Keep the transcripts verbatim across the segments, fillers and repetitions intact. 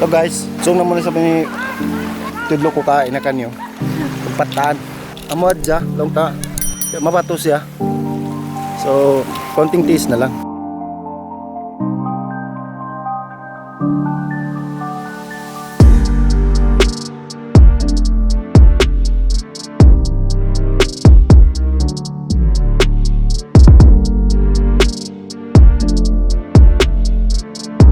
So guys, so na muna sa' ini tudlo' ku kaina kaniyu. Patan. Amu hadja, laung ta, mabato siya. So, konting tiis na lang.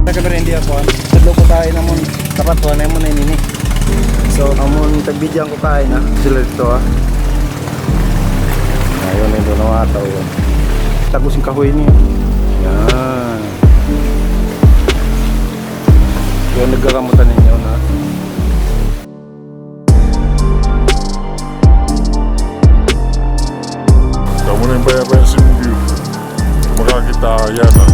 Taga Merendia po. Tudlo' ku kaina amun kapatuan amun ini. So, amun tagbidyan ku kaina, sila didtu, ah. Ayun, ito na ata yun. Tagus in kahuy niya. Yan. Yan, nagkakamutan ninyo na. Kamu na in baya-baya sin view. Makakita', yan na.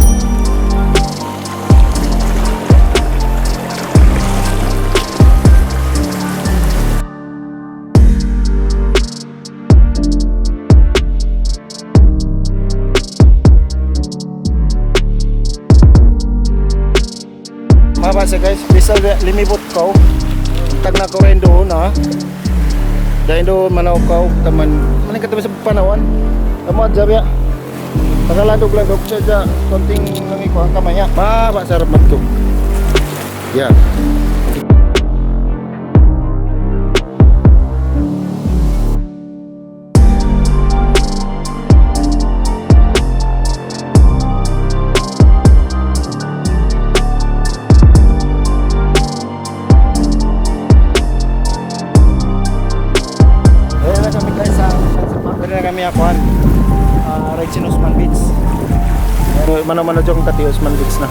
Mabaya' siya, guys, bisan limibut kaw, tagna' kaw dayn duun, ha? Dayn duun, manaw kaw, taman, maning kataman sa' panawan. Taman, jabi, ha? Pagkalandug-landug siya, ja, konting nangikuan kamay niya. Mabaya' sarap magtug. Yan. Ayan na kami, guys, sa, sa, sa, na kami, ah, kuan. Ah, right sin Usman Beach. Ayan, manaw-manaw dyan kati Usman Beach na.